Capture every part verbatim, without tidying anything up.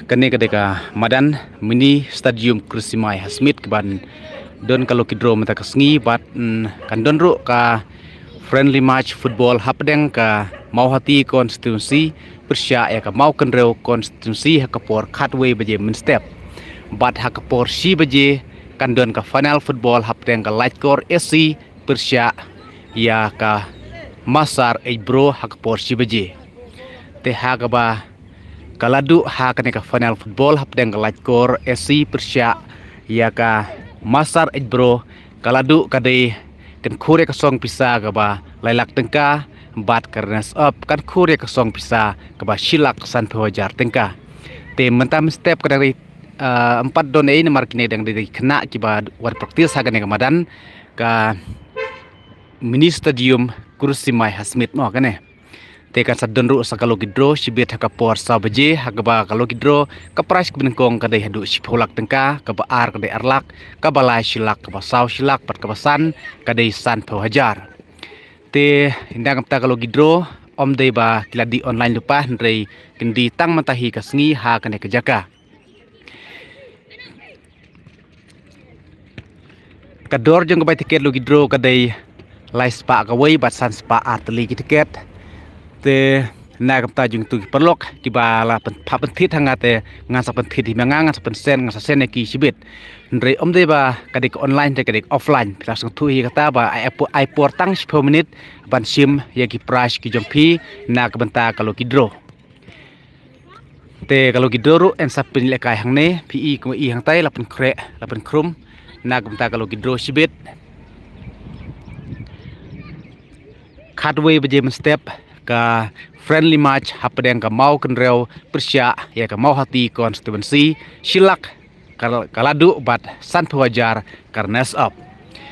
Kane ka dei ka madan Mini Stadium Khursymai Hasmit kaban don ka lucky draw mynta ka sngi bad, mm, kan don ruh ka friendly match football hapdeng ka Mawhati constituency pyrshah ïa ka Mawkynrew constituency ha ka por khatwei baje mynstep. Bad ha ka por shi baje kan don ka final football hapdeng ka Laitkor S C pyrshah ïa ka Massar Ejbro ha ka por shi baje. Te ha kaba ka la duh ha kane ka final football hapdeng ka Laitkor S C pyrshah ïa ka Massar Ejbro, ka la duh ka dei kynkhur ïa ka song pisa kaba lai lak tyngka bad ka runners up kynkhur ïa ka song pisa kaba shi lak sanphew hajar tyngka. Te mynta mynstep ka dang dei, ah, em pat don ei namar kine dang dei khynnah kiba wan practice ha kane ka madan ka Mini Stadium Khursymai Hasmit mo kane. Te kan sa don ruh sa ka lucky draw shibit ha ka por saw baje ha kaba ka lucky draw ka prize kaba nyngkong ka dei haduh shiphew lak tyngka, kaba ar ka dei ar lak, kaba lai shi lak, kaba saw shi lak bad kaba san ka dei sanphew hajar. Te ynda kumta ka lucky draw ym dei ba ki la dih online lypa hynrei kin dih tang mynta hi ka sngi ha kane ka jaka. Ka dor jong ka bai tiket lucky draw ka dei lai spah kawei bad san spah ar tylli ki tiket. Te na kumta jong tu ki paralok kiba la pyn, pha pynthit ha nga te ngan sa pynthit hi ma nga, ngan sa pynsend, ngan sa send ïa ki shibit. Hynrei ym dei ba ka dei ka online te ka dei ka offline. Phi la sngewthuh hi kata ba ai por, ai por tang shiphew minit ban shim ïa ki prize ki jong phi na ka bynta ka lucky draw. Te ka lucky draw ruh yn sa pynlehkai hangne, phi i kum i hangtai la pynkhreh la pynkhrum na ka bynta ka lucky draw shibit. Khatwei baje mynstep ka friendly match hapdeng ka Mawkynrew pyrshah ïa ka Mawhati constituency, shi lak ka, ka la duh bad sanphew hajar ka runners up.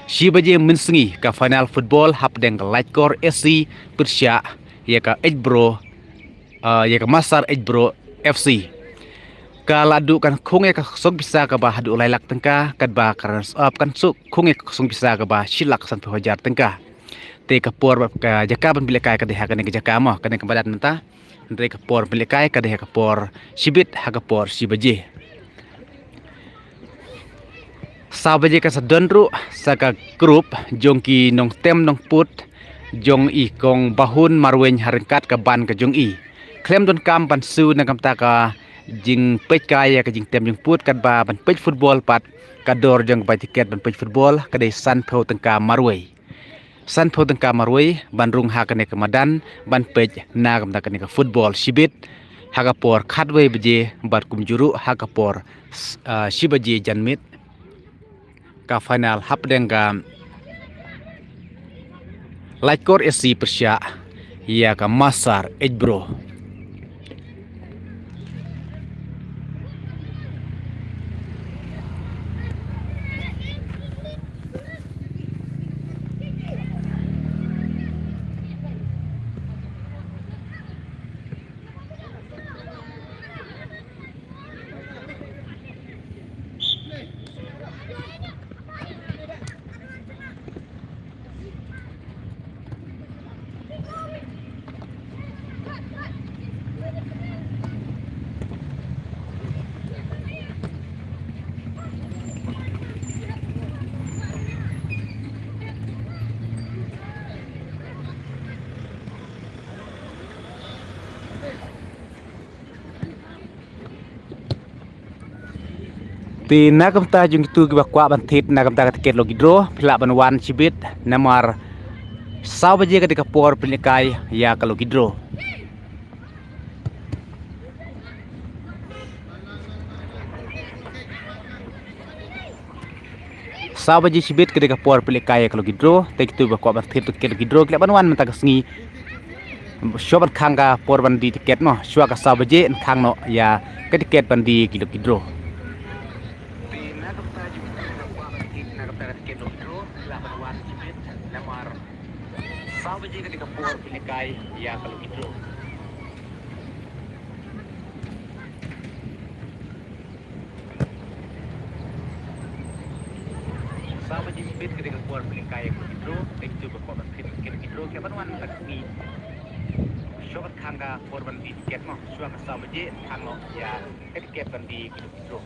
Shi baje mynsngi ka final football hapdeng ka Laitkor S C pyrshah ïa ka Ejbro, ah, ïa ka Massar Ejbro F C. Ka la duh kan khung ïa ka song pisa kaba haduh lai lak tyngka, katba ka runners up kan suk khung ïa ka song pisa kaba shi lak sanphew hajar tyngka. Te ka por bad ka jaka ban pynlehkai ka dei ha kane ka jaka mo, kane ka madan mynta. Hynrei ka por pynlehkai ka dei ha ka por shibit ha ka por shi baje. Saw baje kan sa don ruh sa ka group jong ki nongtem nongput jong i Kong Bahun Marwein ha ryngkat ka band ka jong i. Khlem donkam ban siew na ka bynta ka jingpeit kai ïa ka jingtem jingput katba ban peit football pat ka dor jong ka bai tiket ban peit football ka dei sanphew tyngka marwei. Sanphew tyngka marwei ban rung ha kane ka madan ban peit na ka bynta kane ka football shibit ha ka por khatwei baje bad kumjuh ruh ha ka por, ah, shi baje janmiet ka final hapdeng ka Laitkor S C pyrshah ïa ka Massar Ejbro. Te na ka bynta jong kitu kiba kwah ban thied na ka bynta ka tiket lucky draw, phi lah ban wan shibit namar saw baje ka dei ka por pynlehkai ïa ka lucky draw. Saw baje shibit ka dei ka por pynlehkai ïa ka lucky draw, te kitu ba kwah ban thied tiket lucky draw ki lah ban wan mynta ka sngi. Shuwa ban khang ka por ban die tiket mo, shuwa ka saw baje yn khang noh ïa ka tiket ban die ki lucky draw. Saw baje ka dei ka por pynlehkai ïa ka lucky draw. Saw baje shibit ka dei ka por pynlehkai ïa ka lucky draw, te kitu ba kwah ban thied tiket lucky draw ki lah ban wan mynta ka sngi. Shuwa ka khang ka por ban die tiket mo. Shuwa ka saw baje khang noh ïa ka tiket ban die ki lucky draw.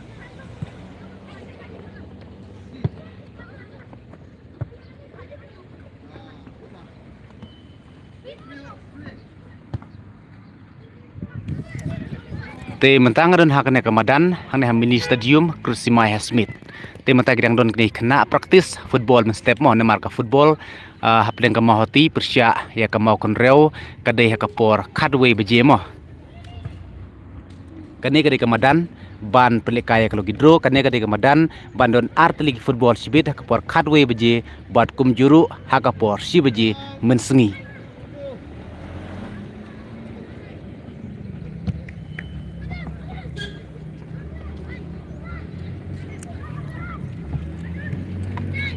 Te mynta nga don ha kane ka madan hangne ha Mini Stadium, Kris Shimai ha Smit. Te mynta ki dang don kine khynnah practice football mynstep mo, namar ka football, ah, hapdeng ka Mawhati pyrshah ïa ka Mawkynrew ka dei ha ka por khatwei baje mo. Kane ka dei ka madan ban pynlehkai ïa ka lucky draw, kane ka dei ka madan ban don ar tylli ki football shibit ha ka por khatwei baje bad kumjuh ruh ha ka por shi baje mynsngi.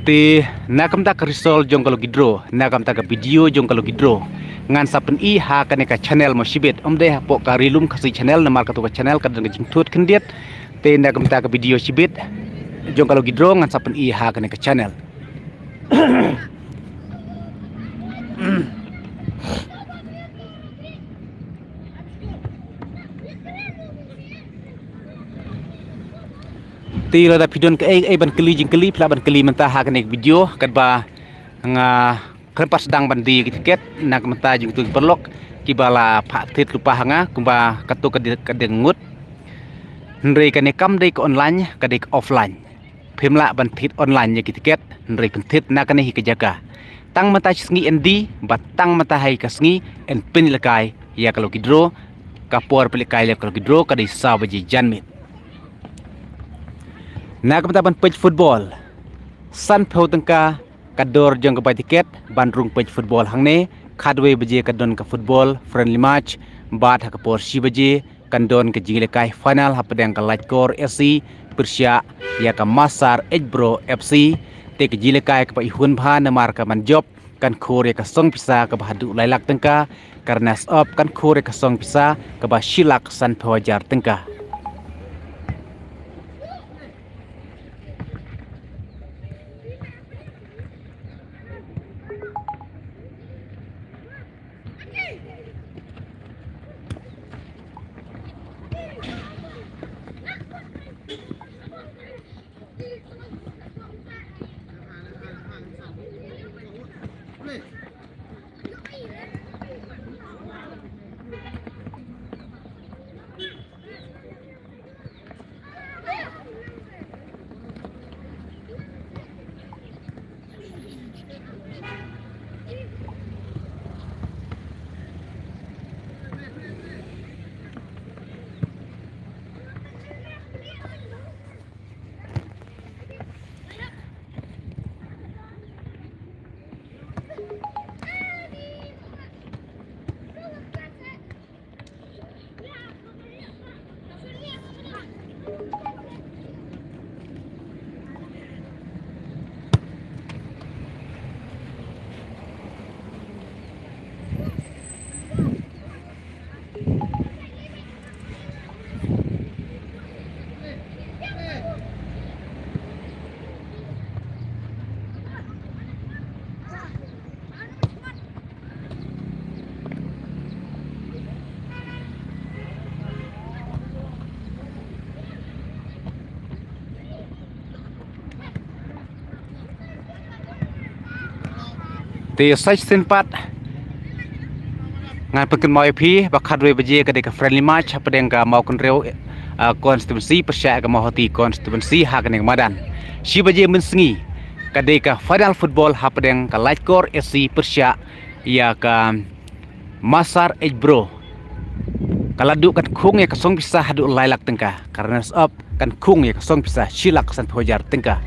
Te na ka bynta ka result jong ka lucky draw, na ka bynta ka video jong ka lucky draw, ngan sa pyni ha kane ka channel mo shibit. Ym dei hapoh ka Ri Lum Khasi channel, namar kato ka channel ka don ka jingthut khyndiat. Te na ka bynta ka video shibit jong ka lucky draw ngan sa pyni ha kane ka channel. Te lada phi don kaei kaei ban kylli jingkylli, phi lah ban kylli mynta ha kane ka video, katba nga khlem pat sdang ban die ki tiket. Na ka bynta jong kito ki paralok kiba la phah thied lypa ha nga, kumba kato ka dei, ka dei ngut. Hynrei kane kam dei ka online, ka dei ka offline. Phim lah ban thied online ïa ki tiket, hynrei phin thied na kane hi ka jaka. Tang mynta shi sngi yn die bad tang mynta hi ka sngi yn pynlehkai ïa ka lucky draw. Ka por pynlehkai ïa ka lucky draw ka dei saw baje janmiet. Na ka bynta ban peit football, sanphew tyngka ka dor jong ka bai tiket ban rung peit football hangne. Khatwei baje ka don ka football friendly match bad ha ka por shi baje kan don ka jinglehkai final hapdeng ka Laitkor S C pyrshah ïa ka Masar Ejbro F C. Te ka jinglehkai kaba ihun bha namar ka ban jop kan khur ïa ka song pisa kaba haduh lai lak tyngka, ka runners up kan khur ïa ka song pisa kaba shi lak sanphew hajar tyngka. Te sa shisien pat ngan pynkynmaw ïa phi ba khatwei baje ka dei ka friendly match hapdeng ka Mawkynrew, ah, constituency pyrshah ka Mawhati constituency ha kane ka madan. Shi baje mynsngi ka dei ka final football hapdeng ka Laitkor S C pyrshah ïa ka Masar Ejbro. Ka la duh kan khung ïa ka song pisa haduh lai lak tyngka. Ka runners up kan khung ïa ka song pisa shi lak sanphew hajar tyngka.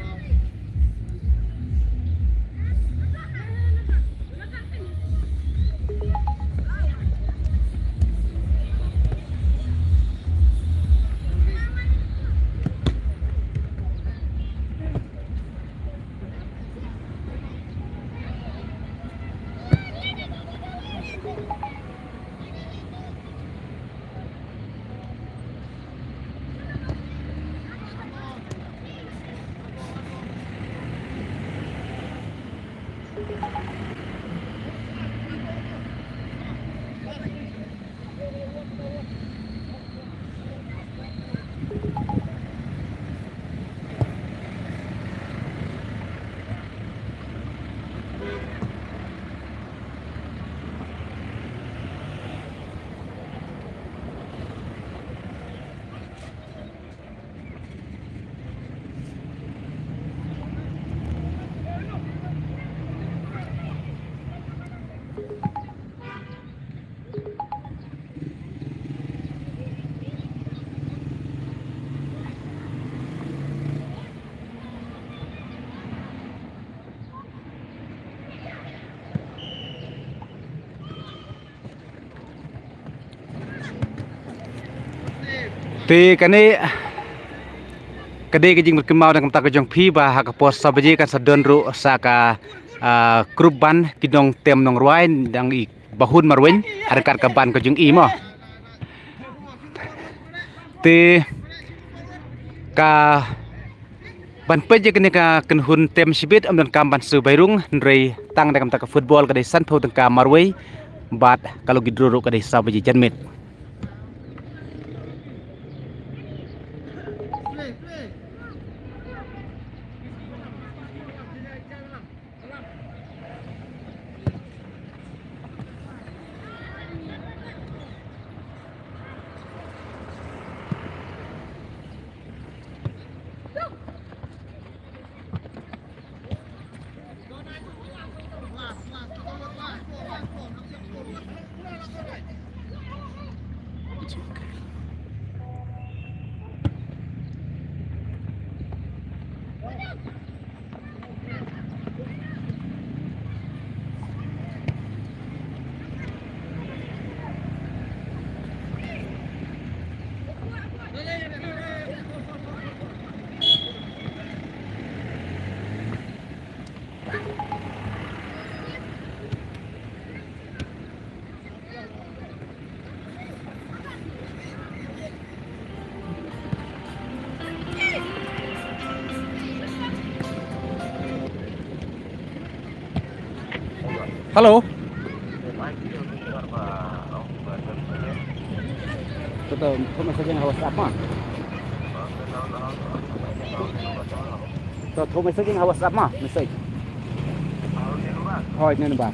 Te kane ka dei ka jingpynkynmaw na ka bynta ka jong phi ba ha ka por saw baje kan sa don ruh sa ka, ah, group ban ki nongtem nongrwai dang i Bahun Marwein, ha ryngkat ka ban ka jong i mo. Te ka ban peit ïa kane ka kynhun tem shibit ym donkam ban siew bai rung, hynrei tang da ka bynta ka football ka dei sanphew tyngka marwei bad ka lucky draw ruh ka dei saw baje janmiet. Hello. To, to, thoh messaging ha WhatsApp ma. To, thoh messaging ha WhatsApp ma, message. Hooid, ne number.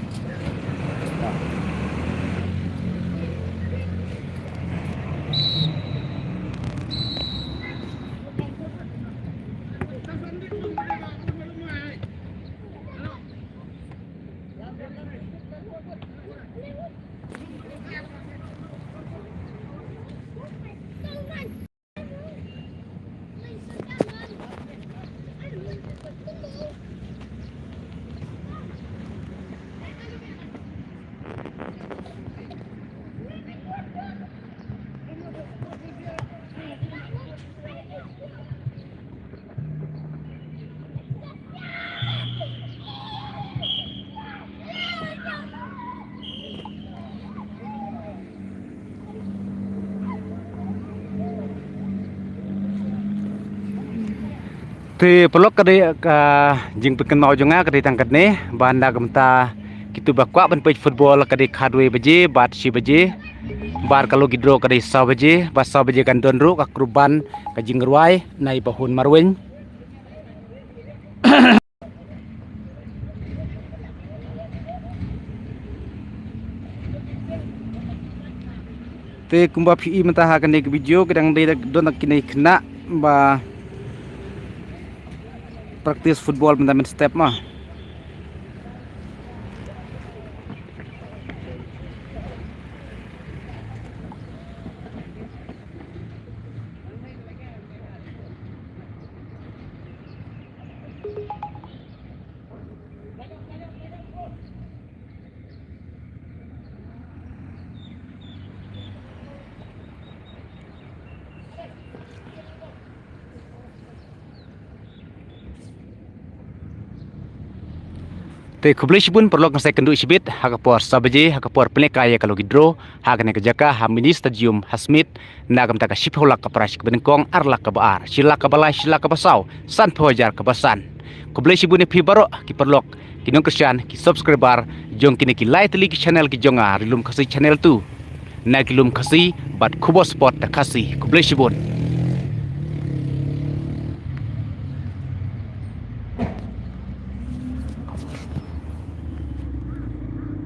Te paralok, ka dei ka jingpynkynmaw jong nga ka dei tang katne, ba na ka bynta kito ba kwah ban peit football ka dei khatwei baje bad shi baje, bad ka lucky draw ka dei saw baje, bad saw baje kan don ruh ka group ban ka jingrwai na i Bahun Marwein. Te kumba phi i mynta ha kane ka video, ka dang dei da, don da kine ki khynnah ba practice football mynta mynstep ma. Te khublei shibun paralok, ngin sa ïakynduh shibit ha ka por saw baje, ha ka por pynlehkai ïa ka lucky draw ha kane ka jaka ha Mini Stadium ha Smit, na ka bynta ka shiphew lak ka prize kaba nyngkong, ar lak kaba ar, shi lak kaba lai, shi lak kaba saw, sanphew hajar kaba san. Khublei shibun ïa phi baroh ki paralok, ki nongkyrshan, ki subscriber jong kine ki lai tylli ki channel ki jong nga, Ri Lum Khasi Channel two, na ki lum Khasi bad khubor sport da Khasi. Khublei shibun.